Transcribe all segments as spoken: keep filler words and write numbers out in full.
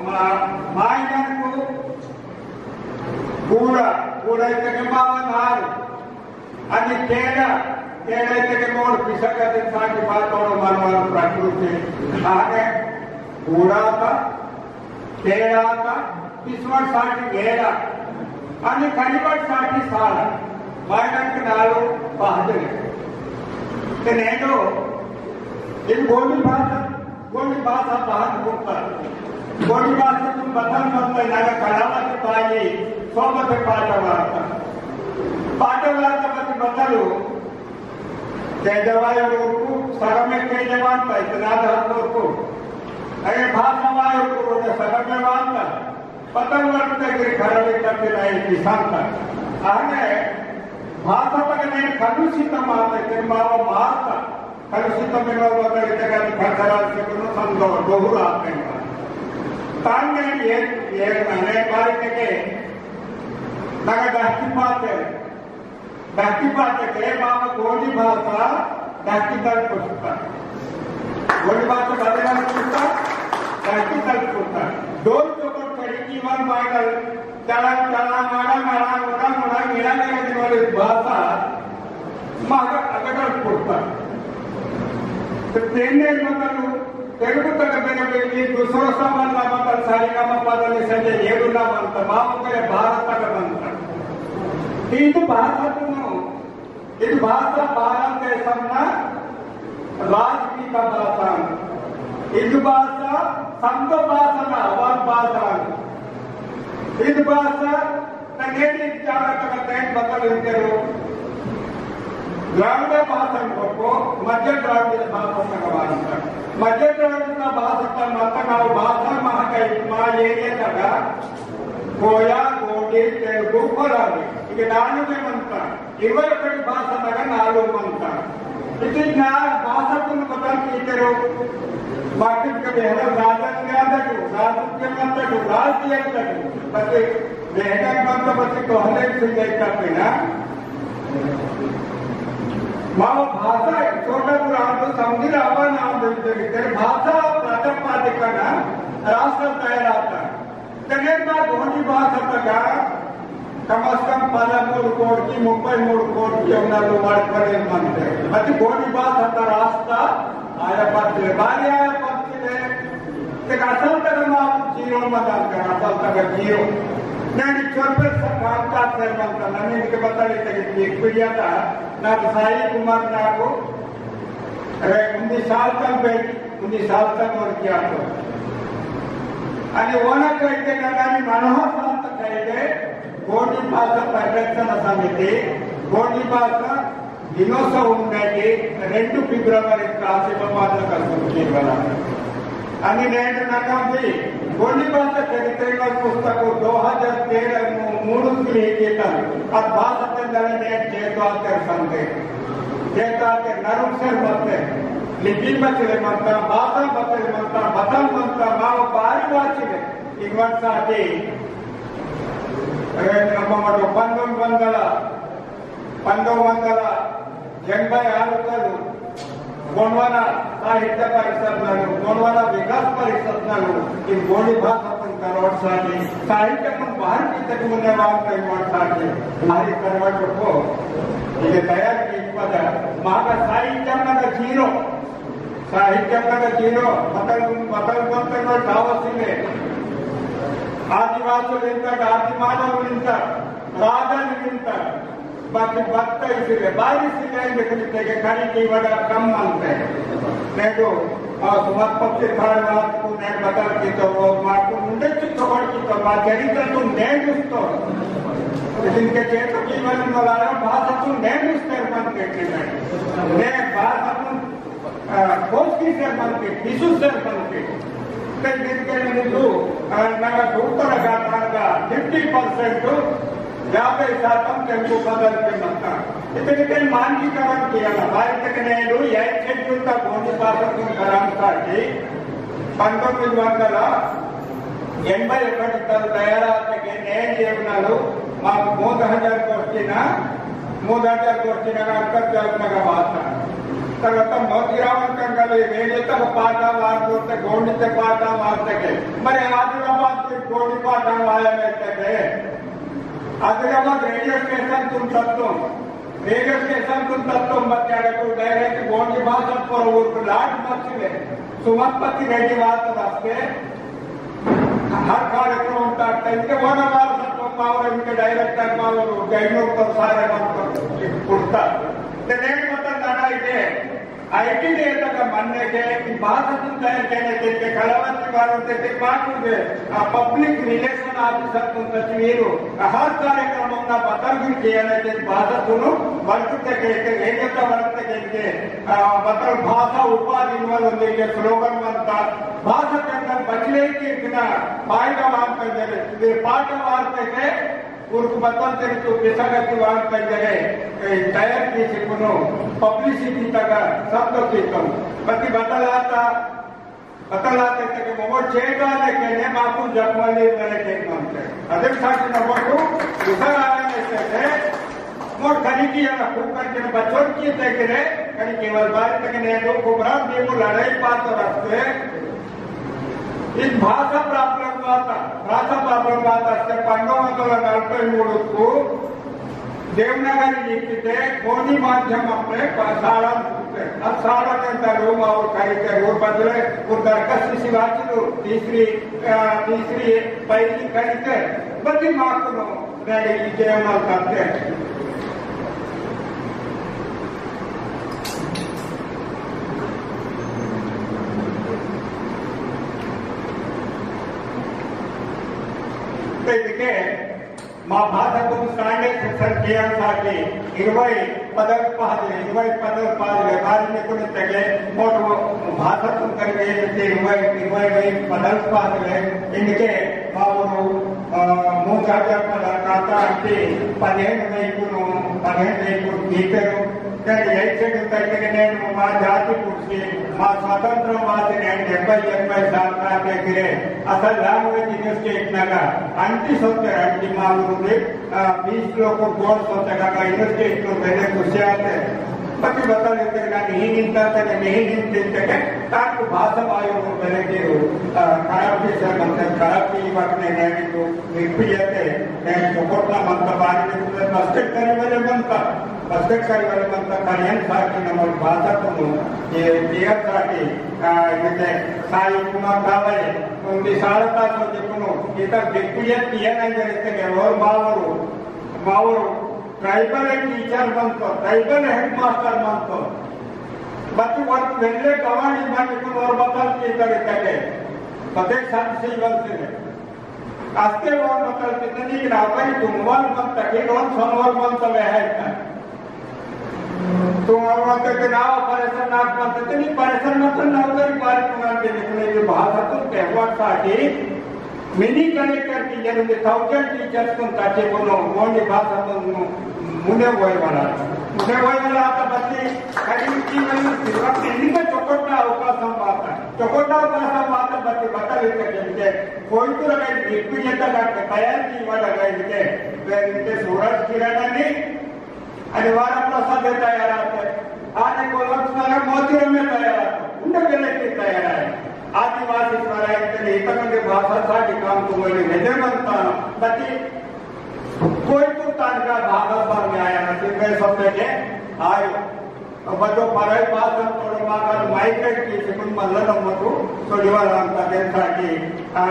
मा-, मायनन को बूड़ा, बूड़ा इतने बाबा नार, अनि तेरा, तेरा इतने मोर पिसका दिन साथ बात और मानवान प्रकृति। आगे बूड़ा था, तेरा था, पिसवर साथ गेरा, अनि करीबन साथ साल, मायनन के नालो बहादुर। ते नेडो, इन गोंडी भाषा, गोंडी भाषा बहान बोलता। गोंडी भाषा तुम बदल मत ले, नागा कलावा के पाई, सोबत पाटा वार्ता। पाटा वार्ता बदल बदलो, तेजवाई लोगों, सगमे तेजवान था, इतना धर्म लोगों। अरे भाषा वाई लोगों, सगमे वार्ता। पतंग वरते के खरले करते नहीं किसान का। आने भाषा तक नहीं कलुषित माते के मावा मारता। कलुषित में लोग वरते के खरखरा से कोनो संदो दोहरा आते हैं। तान में ये, ये अने बारी के नगा दस्ती पाते। दस्ती पाते के बाबा गोंडी भाषा दस्ती तल पुस्तक। गोंडी भाषा बारे में पुस्तक, दस्ती तल पुस्तक। डोल चोकर करी कीवन बाइबल, चला, चला, मारा, मारा, उड़ा, उड़ा, मेरा, मेरा दिवाली भाषा, मारा अगटल पुस्तक। तो तेने मतलब तेलुगु तक बेने बेली दूसरो सामान ला बता सारी नाम पदले संजय येडू ना बनता, बाबू करे भारत तक बनता। इद भाषा तुम, इद भाषा भारत देशम ना राजकीय का भाषा। इद भाषा संघ भाषा ना, अवर भाषा। इद भाषा तंगेटी चारा तक तैन बकल इंतेरो। द्राविड़ भाषा को मध्य द्राविड़ भाषा तक वांता। मध्य द्राविड़ भाषा तक मत नाव भाषा महाकाई मा एरिया तक कोया, गोंडी, तेलुगु, कोलारी। इके नालुगे मंता। इरवै ओकटि भाषा तक नालुगे मंता। इति ना भाषा तुम बता कीतेरो। बाकी के बेहरा राजन के आदर, राजन के मंता, राज के अंदर। बस बेहरा मंता बस तो हले से लेकर पे ना। मावा भाषा छोटा बुरा तो समझी रहा ना, तेरे भाषा प्रातिपदिका ना राष्ट्र तैयार आता। तने मा गोंडी भाषा तगा कम से कम पदमूडु कोटि, मुप्पै मूडु कोटि उन्नारु वाडुकोवले मंते। अति गोंडी भाषा ता रास्ता आया पत्तले, बारी आया पत्तले। ते असल तगा मा zero मदान कर, असल तगा zero। नन्ना चोरपेट सा काम का से मंता, नन्ना इनके बताले तगा एक पीढ़िया था, ना साई कुमार ना को अरे, उन्नीस साल तक बैठ, उन्नीस साल तक और क्या तो। अरे, वना कहते ना, नानी मनोहर साल तक कहते, गोंडी भाषा परिरक्षण समिति, गोंडी भाषा दिनोत्सव उन्नति, रेंडु फिब्रवरी आसिफाबाद का सुरु की वाला। अनि नेंड नकम भी गोंडी भाषा चरित्र पुस्तक दो हजार तेरह मू-, मूडु लिखित अद भाषा तेंदले नेंड चेतवाते संते। चेतवाते नरुसेर मत्ते। लिपि बचले मंता, भाषा बचले मंता, बतल मंता, माव बारी वाचिले। इनवन साटी, अरे, नम्मा मटो पंदोम बंदला, पंदोम बंदला, एनभै आरु तलु गोंडवाना साहित्य परिषद नलु, गोंडवाना विकास परिषद नलु, इन गोंडी भाषा तुन करोड़ साटी, साहित्य तुन बाहर की तक मुन्ने वांग कई वांग साटी, हमारी करवट को, इके तैयार की पद, मागा साहित्य नगा zero, साहित्य नगा zero, बतल, बतल बंते नो कावसिले, आदिवासी लिंता, आदिमानव लिंता, राजा लिंता, बाकी बत्ता इसीलिए, बारिश इसीलिए, लेकिन तेरे खाने की वजह कम मानते हैं। नहीं तो, और सुमत पक्षी थार बात को नहीं बता की तो वो मार को मुंडे की खबर की तो बात चरित्र तुम नहीं दोस्तों। लेकिन के चेत की वाली मलाया भाषा तुम नहीं दोस्त कर पाते के नहीं। मैं भाषा तुम, आ, खोज की सर बनते, विशु सर बनते। कई दिन के लिए तो, आ, नगा उत्तर का, का fifty percent तो याबे शातम तेलुगु बदल के मत्ता। इतने कई मानकीकरण किया ना, भारत के नेहरू या schedule का गोंडी भाषा तुम करान था कि पंद्रह दिन वाला एनभै ओकटि तल तैयार आते के नेंड एवनालु माकु मूंद हजार गोष्ठिना, मूंद हजार गोष्ठिना अंतर्जालनगा वाता। तरता मोतीरावन कंगाली रेडियो तगा पाटा वारते, गोंडी ते पाटा वारते के। मरे आदिलाबाद ते गोंडी पाटा वाया में ते के। आदिलाबाद रेडियो स्टेशन तुन तत्तुम, रेडियो स्टेशन तुन तत्तुम बत्यारे को डायरेक्ट गोंडी भाषा पर वो लाट मत ले। सुमत पति रेडियो वात रास्ते हर कार्यक्रम का इनके वन बार सब पावर इनके डायरेक्टर पावर गैनोर तो सारे बात पर उठता। ते नेट मतलब दादा इसे आईटी दे तक मानने के कि भाषा तुम तैयार करने के, के कलावंती वालों के, के पार्ट में, आ, पब्लिक रिलेशन ऑफिसर तुम तस्वीरों, आ, हर कार्यक्रम में बतल भी किया ना कि भाषा तुम वर्क के, के, के, के, के वर्क के, के, आ, बतल भाषा उपाधि वालों के, के स्लोगन बनता, भाषा के अंदर बचले के इतना फायदा वार कर दे, फिर पाठ वार के, के उनको बतल तेरे तो विसंगति वार कर दे, ए, तैयार की से कोनो पब्लिसिटी तक सब तो के कम। बती बतल आता, बतल आते के मोमो चेता ने के ने माकू जगमली करे के मानते। अदर साथ न बोलू, दूसरा आने से थे, मोर खरीदी या खूब करके बचोर की ते के रे, कहीं केवल बात तक ने दो को बराबर भी को लड़ाई पात रास्ते, इन भाषा प्रॉब्लम आता, भाषा प्रॉब्लम आता, से पंडो में तो लगा पे मूड को, देवनागरी लिपि ते गोंडी माध्यम अपने प-, साड़ा पुटते। अब साड़ा के अंदर रूम और करी के रूम बदले, वो दरकस सी बात लो, तीसरी, अ, तीसरी पहली करी के, बदी माकुनो, नहीं, इजे अमल करते। ते देखे, मा भाषा को standard शिक्षण किया साके इरवई पदक पहले, इरवई पदक पहले, बारी में कुछ तके मोट भाषा तुम करेंगे, इरवई, इरवई वई पदक पहले, इनके बाबू, अ, मोचाजा पदक आता अंते, पदेन में कुनो, पदेन में कुनो दीपेरो, तेरे यही से तो तक के ने मा जाति पुरुषे, मा स्वतंत्र मा से ने डेब्बई, एनबई साल का के गिरे, असल language initiate नगा, anti सोते, anti मालूम रे, आ, बीस लोग को बोल सोते का, का initiate को मैंने कुछ आते। पति बता देते ना, नहीं निंदा ते, नहीं निंदा ते, ताकि भाषा वायु को मैंने के हो, आ, खराब की से मतलब, खराब की बात नहीं है कि तो विपियते, ने चोकोटना मंता बारी ने तुमने मस्तेक करी वाले मंता, मस्तेक करी वाले मंता, करियन साकी नमल भाषा तुम, ये दिया साकी, आ, ये ते साई कुमार दावे, उनकी सारता सो जे कुनो, इतर दिक्कुये किया नहीं जरे ते के और मावरो, मावरो, tribal head teacher Manto, tribal headmaster Manto, बत्ती वर्क वेल्ले गवानी मंडी कुन और बतल की करे तके, बते संत सी बंद से। अस्ते वन मतल कितनी की ना भाई तुम वन मत तक, ये वन सनवर मन तवे है इतना। तुम वन मत के ना परेशान ना मत तक, नहीं परेशान मत ना उधर ही बारी तुम आके निकले जो भाषा तुम तेहवार साटी, मिनी कलेक्टर की जरूरत है, thousand teachers तुम ताचे बोलो, गोंडी भाषा तुम मुने वय वाला, मुने वय वाला आता बच्चे, कहीं की वही सिर्फ दिल्ली में चौकोटा अवकाश हम बात है, चौकोटा अवकाश हम बात है, बच्चे बता लेते हैं, कोई तो लगा, एक भी ये तक तैयार की वाला लगा इनके, वे इनके सूरज किरण ने, अरे वारा प्रसाद तैयार आते, आने को लक्ष्मण मोतीराम तैयार आते, उन्हें गले के तैयार आए। आदिवासी सारा इतने इतने के भाषा सा के काम तो मैंने नहीं बनता, बच्चे कोई तो तान का भागत बार में आया ना, फिर मैं सब देखे आयो। बदो पराई पास हम तोड़ो माकर माइग्रेट की सिकुन मल्लन मरु सोडिवाल हम तदेन साकी, आ,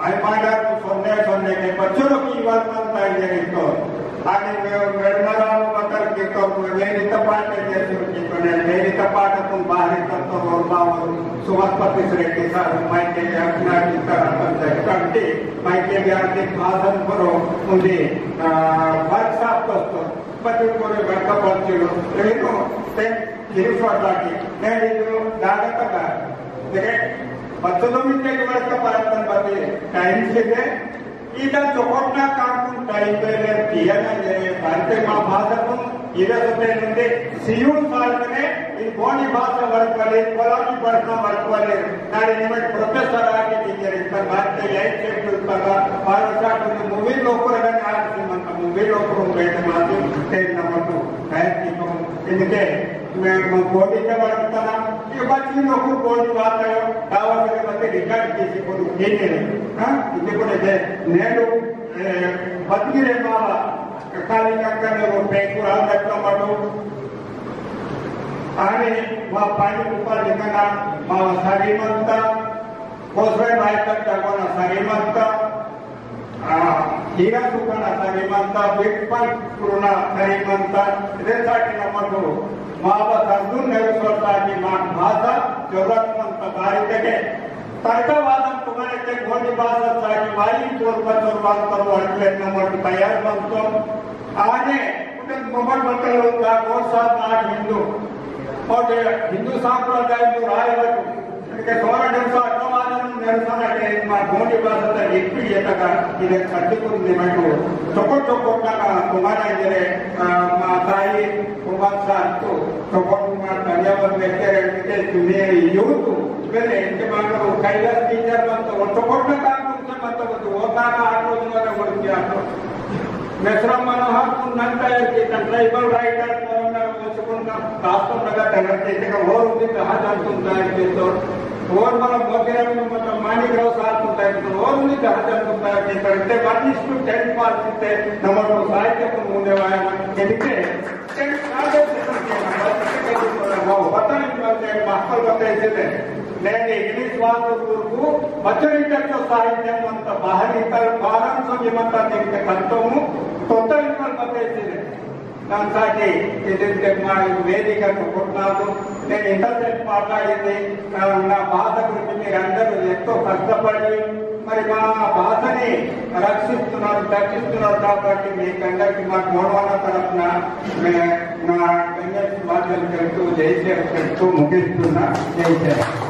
आई माडा को सोने सोने के बच्चों की वाल मन ताई दे तो। आने मे-, मेरे मरा वो बतर की तो मेरी तपाटे दे सुन की तो ने, मेरी तपाटे तुम बाहरी तब तो और बावर सुमत पति श्री के साथ माई के अपना की तरह तम तक करते, माई के भी आर्थिक भाषण करो, उन्हें, आ, वर्कशॉप दोस्तों, बच्चों को रे बड़का बच्चे लोग, लेकिन ते गिरी फटा की, मैं भी जो लागत का, देखे, बच्चों लोग इनके के बड़का पारतन बातें, टाइम से दे, इधर चोकोटना काम तुम टाइम पे ले दिया ना, ये भारतीय माँ भाषा तुम, इधर तो ते नंदे, सियूल साल में, इन बोनी भाषा वर्क वाले, कोलामी भाषा वर्क वाले, नारे निमट प्रोफेसर आके टीचर, इतना बात के यही चेक करता था, और ऐसा तुम मूवी लोग को अगर आज से मन मूवी लोग को गए थे, मालूम, तेल नमक को, है कि तुम इनके मैं, मैं गोंडी के बारे में बताना, ये बात नहीं, लोगों को गोंडी बात है, दावा से बते रिकॉर्ड किसी को तो खेलने लगे, हाँ? इसे को दे, नेहरू, ए, बदगिरे बाबा, काली काका ने वो पैकुरा दत्ता मटो, आने वा पानी ऊपर निकलना, वा सारी मंता, कोसवे भाई तक जागोना सारी मंता, आ, हीरा सुखाना सारी मंता, बिग पल कुरुना सारी मंता, इदे साटी नमटो, मावा संदून नेरसोर साटी माक भाषा, जरूरत मंता बारी तके, तड़का वादन तुम्हारे ते गोंडी भाषा साटी वाली चोर पर चोर बात करो, अड़कले नमट तैयार मंतो, आने उन्हें मोहम्मद बतल का कोसा ना हिंदू और जे हिंदू सांप्रदाय जो राय बटू, इनके सोरा जब सा अटो वाला ने मेरे साथ के मा गोंडी भाषा तक एक भी ये तक इधर छत्तीसगढ़ में मैं तो चोको चोको का तुम्हारा इधर, अ, मा ताई कुमार साहब तो चोको कुमार धन्यवाद में तेरे के तुम्हें यूथ पहले इनके मांगो कैलाश टीचर बन तो चोको ना काम तुमसे मतलब तो वो काम आठ रोज में वर्क किया तो मिश्रा मनोहर तुम नंतर के ट्राइबल राइटर कौन है, वो सुकून का राष्ट्र नगर तगर के, के और उन्हीं कहा जान तुम जाए के तो, और मतलब मोतीराम, मतलब मानिक राव साहब तुम जाए तो, और उन्हीं कहा जान तुम जाए के, पर इतने बात इस टू टेन पास इतने नंबर को साहित्य को मुंडे वाया, के लिखे, टेन पास इतने के नंबर, के लिखे, वो पता नहीं, मतलब, माहौल बताए थे। नेंड इंग्लिश वातुरकु बचरिकच्चो साहित्यम मंत बाहरी तल फारम सोंजि मंत तिंक कंतोमु तोत्तल इन्वल बतेसिले। नन साटी इदिंते मा वेदिका कोट्नादु। नेंड इंतसेप माट्लाडिंदि, आ, ना बात गुरिंचि मीरंदरू एंतो कष्टपडि मरि मा भाषनि रक्षिस्तुन्नारु, रक्षिस्तुन्नारु काबट्टि मीकंदरिकी मा गोंडवाना तरफुन मे-, ना धन्यवाद तेलुपुतू जय सेवा तेलुपुतू मुगिस्तुन्ना। जय सेवा।